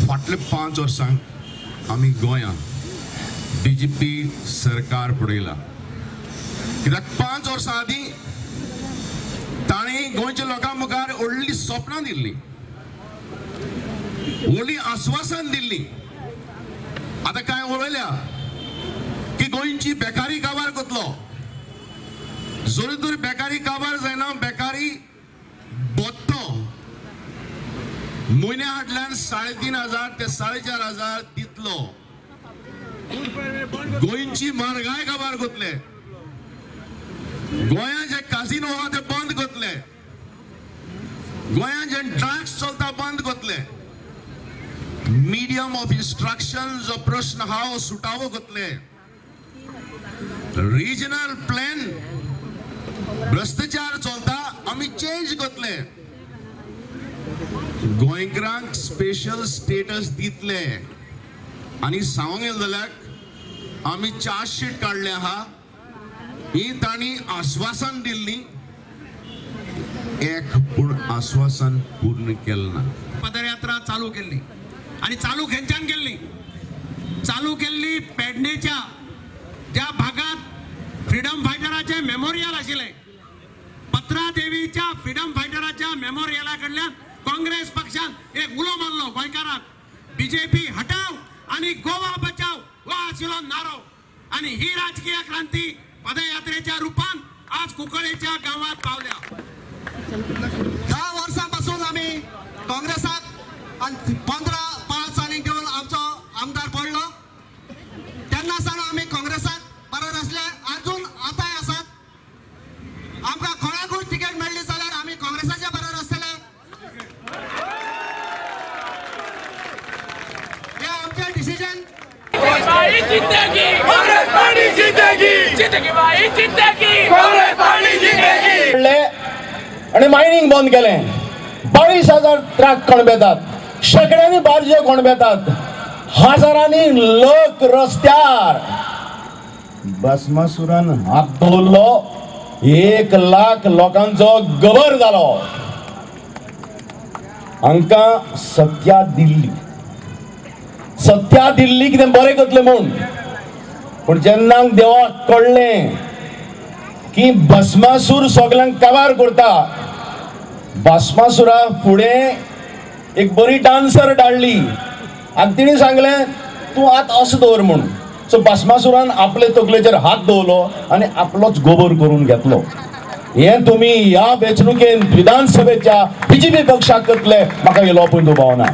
फाटले 5 वर्सांक आमी गोंयांत बीजेपी सरकार पडयला. कित्याक 5 वर्सां आदीं तांणी गोंयच्या लोकां मुखार व्हडली स्वप्नां दिल्ली, व्हडली आस्वासन दिल्ली. आतां कांय उलयल्या की गोंयची बेकारी काबार करतलो. जरी तर बेकारी काबार जायना, बेकारी बोत्तो म्हयन्या हाडल्यान 3,500 ते 4,500 दितलो. गोंयची म्हारगाय काबार करतले, गोंयांत जे काजिनो आहा ते बंद करतले, गोंयांत जे ड्रग्स चलता बंद करतले, मिडियम ऑफ इन्स्ट्रक्शन जो प्रश्न आहा सुटावो करतले, रिजनल प्लॅन भ्रष्टाचार चलता आमी चेंज करतले, गोंयकारांक स्पेशल स्टेटस दितले. आनी सांगूंक गेले जाल्यार आमी चार्जशीट काडले आहा, ही तांणी आश्वासन दिल्ली, एक पूण आश्वासन पूर्ण केलें ना. पदयात्रा चालू केल्ली आनी चालू खंयच्यान केल्ली? चालू केल्ली पेडणेच्या ज्या भागात फ्रीडम फायटराचें मेमोरियल आशिल्लें, पत्रादेवीच्या फ्रीडम फायटराच्या मेमोरियला कडल्यान काँग्रेस पक्षान एक उलो मारलो गोंयकारांक, बीजेपी हटाव आनी गोवा बचाव हो आशिल्लो नारो. आनी ही राजकीय क्रांती पदयात्रेच्या रूपान आज कुंकळेच्या गांवात पावल्या. 10 वर्सां पासून आमी काँग्रेसाक 15-5 आनी घेवन आमचो आमदार पडलो तेन्ना सावन आमी काँग्रेसाक बरोबर आसले, अजून आतांय आसात. आमकां कोणाकूय तिकेट मेळ्ळी जाल्यार आमी काँग्रेसाच्या बरोबर आसतले. हे आमचें डिसिजन. आणि मायनिंग बंद केलें. 22,000 ट्रक खणबेतात, शेंकड्यांनी बार्ज्यो खणबेतात, हजारांनी लोक रस्त्यार. भस्मासुरान हात दवरलो, 1 लाख लोकांचो गबर जालो. हांकां सत्या दिल्ली, सत्या दिल्ली कितें बरें करतलें म्हूण. पूण जेन्ना देवाक कळ्ळें की भस्मासूर सगल्यांक काबार करता, भस्मासुरा फुडें एक बरी डान्सर धाडली आनी तिणें सांगलें तूं हात असो दवर म्हूण. सो भस्मासुरान आपले तकलेचेर हात दवरलो आनी आपलोच गोबर करून घेतलो. हें तुमी ह्या वेंचणुकेन विधानसभेच्या बीजेपी पक्षाक करतले म्हाका उलोवप दुबाव ना.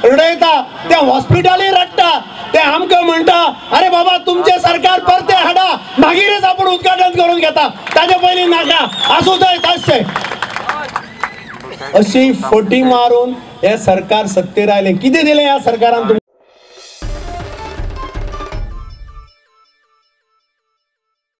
रडयता ते हॉस्पिटलूय रडटा, ते आमकां म्हणटा अरे बाबा तुमचें सरकार परतें हाडा, मागीरच आपूण उद्घाटन करून घेता, ताजे पयलीं नाका. आसूं थंय तशें. अशी फटी मारून हें सरकार सत्तेर आयलें. कितें दिलें ह्या सरकारान?